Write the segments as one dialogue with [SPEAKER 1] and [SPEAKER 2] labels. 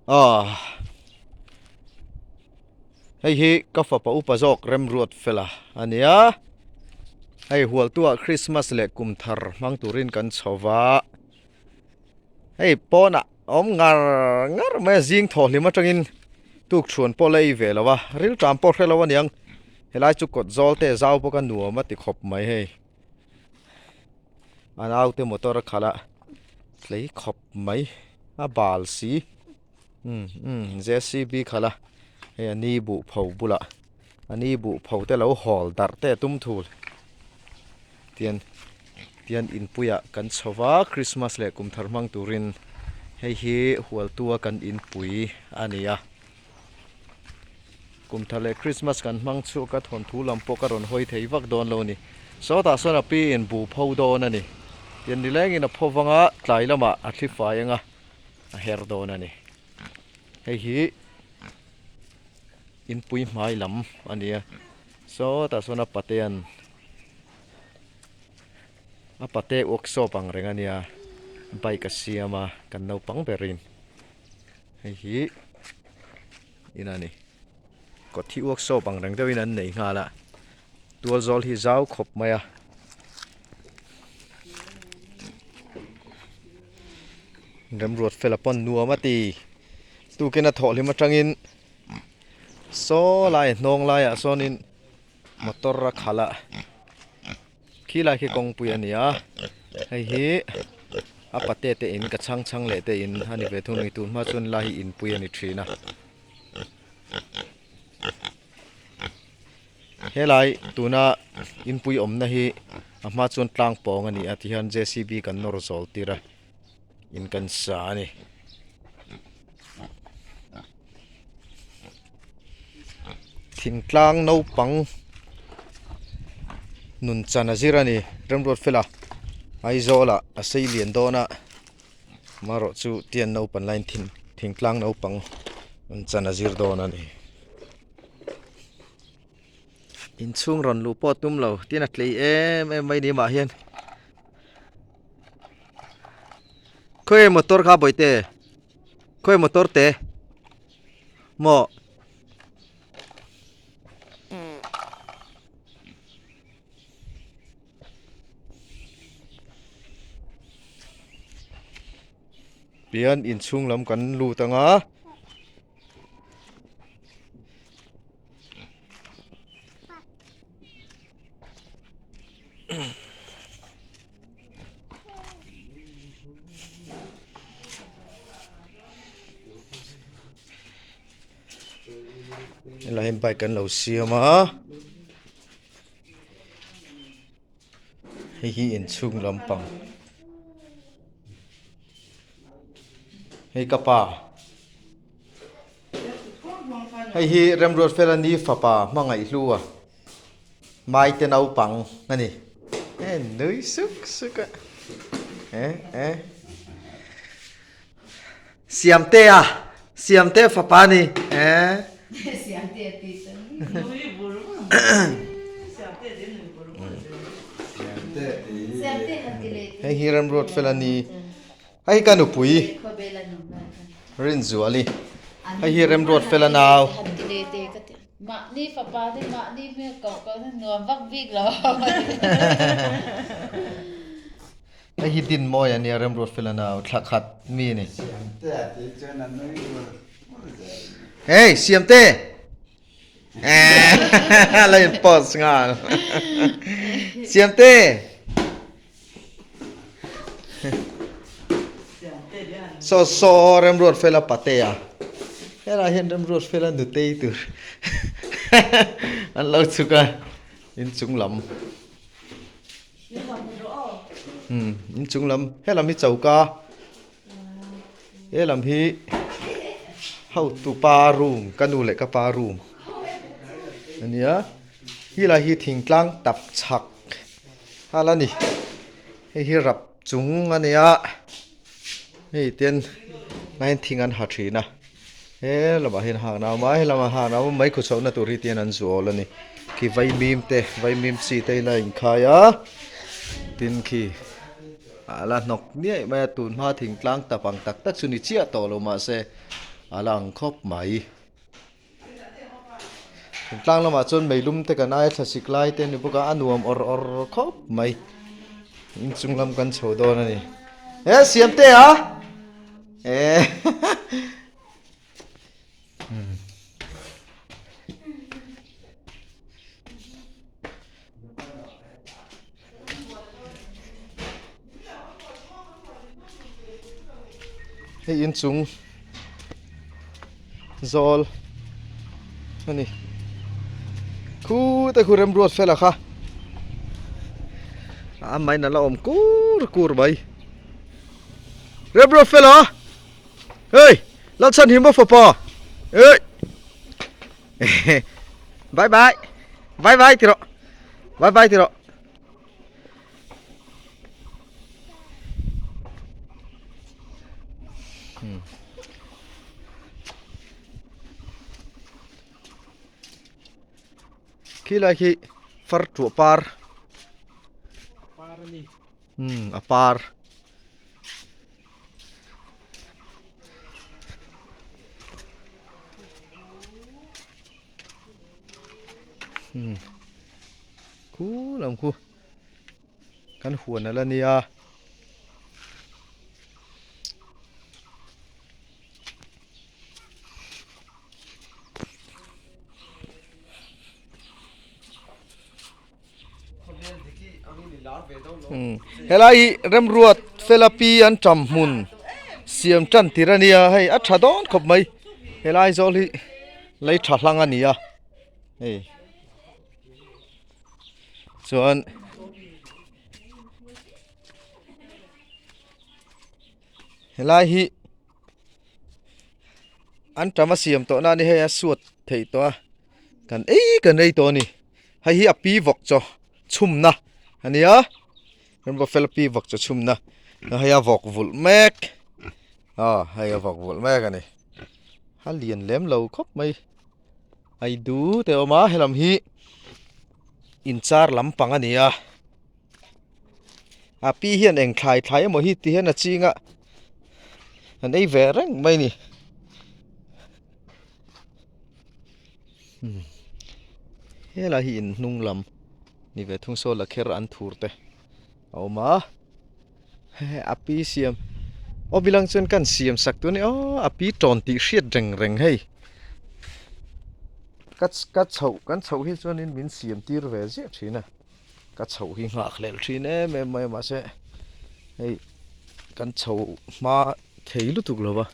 [SPEAKER 1] Aw hei hi ka fapa upa zawk remruat fela a nia hei hualtuah Christmas leh kum thar hmang turin kan chho va hei pawnah a awm ngar ngar mai a zing thawh hlim atangin tuk chhuan pawh la ei ve lo a rilṭam pawh hre lo aniang helai chu kawt zawl te zau bawk a nuam a ti khawp mai hei. A naute motor a khalh a tlei khawp mai a bal si umm umm jcb khalh a hei a ni buh pho bulah a ni buh pho te lo hawl darh te a tum thul tian tian inpuiah kan chho va krismas leh kum thar hmang turin hei hi hualtua kan inpui a ni a kum thar leh Christmas kan hmang chhuak a thawnthu lam pawh ka rawn hawi thei vak dawn lo a ni sawtah sawn a pi in bu pho dawn a ni tian nileng in a pho vang a tlai lamah a thli fai anga a her dawn a ni hei hi inpui hmai lam a ni a sawtah sawn a patean a pate workshop ang reng a nia bike a siam a kan naupang berin. Hei hi in a ni kawt hi workshop ang reng deuhin an nei nghal a tual zawl hi zau khawp mai a remruat fela pawn nuam a ti tukin a thawh hlim atangin saw lai hnawng laiah sawnin motor a khalh a. Khi lai khi kawngpui a ni a hei hi a pate te in ka chhang chhang leh te in a ni ve thung a ni tun hma chuan lai hi inpui a ni thin a helai tuna inpui awmna hi a hma chuan tlang pawng a ni a tihian j c b kan nawr zawl tir a in kan sa a ni. Thingtlang naupang nun chan a zir a ni remruat fela Aizawl ah a sei lian dawn a amaherawh chu tian naupan laiin thing thingtlang naupang nun chan a zir dawn a ni inchhung rawn luh pawh a tum lo tin a tlei em em mai ni mah hian khawi motor kha bawihte khawi motor te. Maw? Tihian inchhung lam kan lut ang a. Helai hian bike an lo siam a hei hi inchhung lampang hei ka pa hei hi Remruatfela ni fapa hmangaih hlu a. Maite naupang a ni. E nui suk suk a. E e. Siamte a. Siamte fapa ni. E.
[SPEAKER 2] Siamte a ti ta.
[SPEAKER 3] Nui bur bur. Siamte ti nui bur bur.
[SPEAKER 4] Siamte ti.
[SPEAKER 2] Siamte han ti leh.
[SPEAKER 1] Hei hi Remruat fel a ni. Hei hi ka nupui. Rinzuali. Hei hi Remruat fel a nau.
[SPEAKER 2] Han ti leh te ka ti. Mahni fapa te mahni hmel koh koh na nuam vak bik lo.
[SPEAKER 1] Hei hi din mawi a nia Remruat Fela nau thla khat mi a ni.
[SPEAKER 4] Siamte a tih chuan a nui vur vur zel.
[SPEAKER 1] Hey Siamte! A la in pause nghal. Siamte! Saw saw Remruat Fela Patea helai hian Remruat Fela nutei tur an lo chhuk a inchung lam umm inchung lam helam hi choka helam hi hotu pa room ka nu leh ka pa room ania helai hi thingtlang tap chhak. Hal a ni hei hi rap chung a nia hei ten hnaiin thing an ha thin a he lamah hian hak na a awm a he lamah hak na a awm a meikhu chhoh na tur hi tian an zual a ni khi vaimim te vaimim chi te hi la inkhai a tin khi a la hnawk niaih mai a tun hma thingtlang tap ang tak tak chu ni chiah tawh lo mahse. a la ang khawp mai. Tlang lamah chuan meilum te kan aia thlasik lai te a ni bawk a a nuam awr awr khawp mai inchung lam kan chho dawn a ni e siam te a e Hei inchung zawl a ni khute khu remruat fela kha a main a la awm kur kur mai remruat fela hei Lalchhanhima fapa ei bye bye bye bye ti rawh bye bye ti rawh Khi lai khi far tuah par a par Khu lam khu kan huan ala nia. Helai hi remruat fela pi an ṭam hmun siam ṭan tir a nia hei a ṭha dawn khawp mai helai zawl hi lei ṭha hlang a ni a hei chuan helai hi an ṭam a siam tawh na a ni hei a suat theih tawh a kan ei kan ei tawh a ni. Hei hi a pi vawk chaw chhumna a nia rainbow fel pi vawk chaw chhumna hei a vawk vulh mek aw hei a vawk vulh mek a ni a lian lem lo khawp mai ai du te a awm a helam hi inchar lampang a ni a a pi hian eng thlai thlai emaw hi ti hian a ching a an ei ve reng mai a ni. Helai hi in hnung lam ni ve thung saw la kher an thur te a awm a a pi siam aw bilang chuan kan siam sak tur a ni aw a pi tawn tih hriat reng reng hei ka ka chhoh kan chhoh hi chuanin min siam tir ve ziah thin a ka chhoh hi nghak hlel thin em em mai a mahse hei kan chho hma thei lutuk lo va.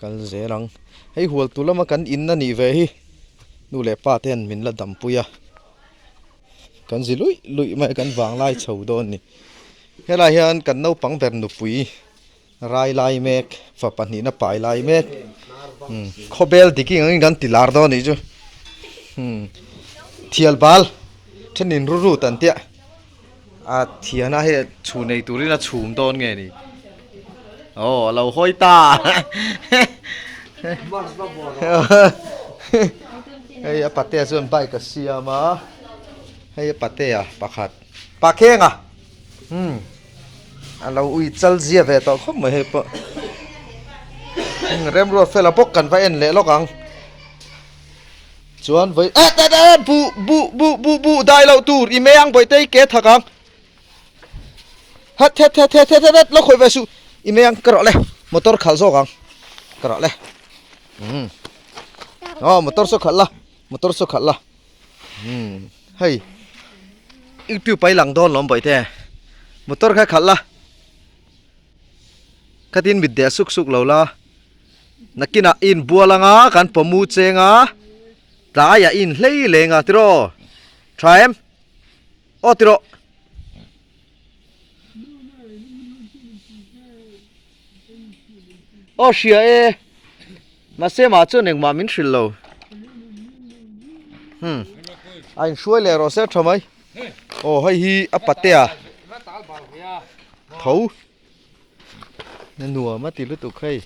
[SPEAKER 1] Kal zel ang hei hual tu lama kan in a nih ve hi nu leh pa te hian min la dampui a kan zi luih luih mai kan vang lai chho dawn a ni helai hian kan naupang ber nupui rai lai mek fa pahnihna pai lai mek khawbel dik angin kan ti lar dawn a nih chu thial bal thenin ru rut an tia. A thiana hei chhu nei turin a chhum dawn nge ni aw a lo hawi ta hei a patea chuan bike a siam a hei a patea pakhat pakhenga umm a lo ui chal zia ve tawh khawp mai hei pawh remruat fela bawk kan va en leh lawk ang. Chuan vawi eh eh eh buh buh buh buh buh dai loh tur i mei ang bawihte i ke thak ang het het het het het het lo khawih ve suh i mei ang ka rawh le motor khalh zawk ang ka rawh le umm aw motor saw khalh la motor saw khalh la umm hei youtube a i lang dawn lawm bawihte motor kha khalh la khatin mit deh suk suk lo la. Nakinah i inbual anga kan pawmu cheng a, tlaiah i inhlei leng a tiraw? Tha em? Aw tiraw? Aw hria e, mahse mah chuan engmah min hrilh lo. Hmm, a inhruai leh rawh se tha mai. Aw hei hi a patea tho. Na nuam a ti lutuk hei.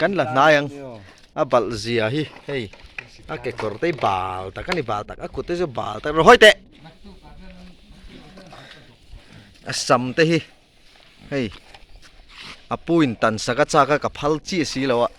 [SPEAKER 1] Kan la hnai ang a balh zia hi hei a kekawr te hi bal tak a ni bal tak a kut te chu bal tak rawh hawi teh. A sam te hi hei a pu in tan sak a chak a ka phal chiah si lo a.